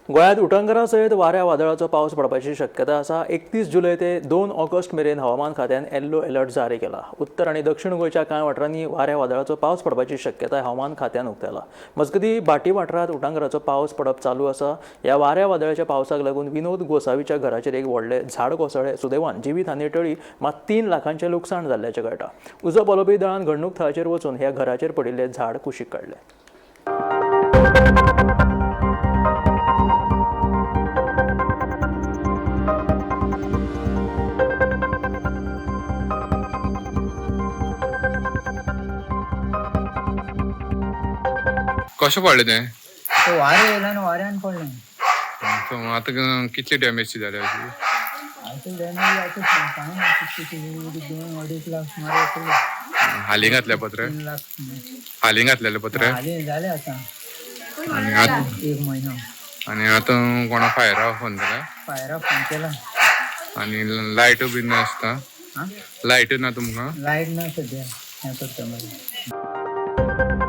गोंयांत उटंगरा सयत वाऱ्या वादळाचो पावस पडपाची शक्यता आसा. 31 जुलय ते 2 ऑगस्ट मेरेन हवामान खात्यान येल्लो अलर्ट जारी केला. उत्तर आनी दक्षिण गोंयच्या कांय वाठारांनी वाऱ्या वादळाचो पावस पडपाची शक्यताय हवामान खात्यान उक्तायला. मजगतीं भाटी वाठारांत उटंगराचो पावस पडप चालू आसा. ह्या वाऱ्या वादळाच्या पावसाक लागून विनोद गोसावीच्या घराचेर एक व्हडलें झाड कोसळ्ळें. सुदैवान जिवीत हानी टळ्ळी, मात 3 लाखांचें लुकसाण जाल्ल्याचें कळटा. उजो पालोवपी दळान घडणूक थळाचेर वचून ह्या घराचेर पडिल्लें झाड कुशीक काडलें. कशें पडलें तें? तो वारें येयला आनी वाऱ्यान पडलें. सो आतां कितली डॅमेज जाल्या अशी? आतां डॅमेज आतां कांय ना, कितली 2-2.5 लाख सुमार येतले. हाली घातल्या पत्रे? 3 लाख सुमार. हाली घातलेले पत्रे? हाली जाले आतां. आनी आतां एक म्हयनो. आनी आतां कोणा फायरा फोन केला? फायरा फोन केला. आनी लायट बीन नासता? आं? लायट ना तुमकां? लायट ना सद्या, हें करता मरे.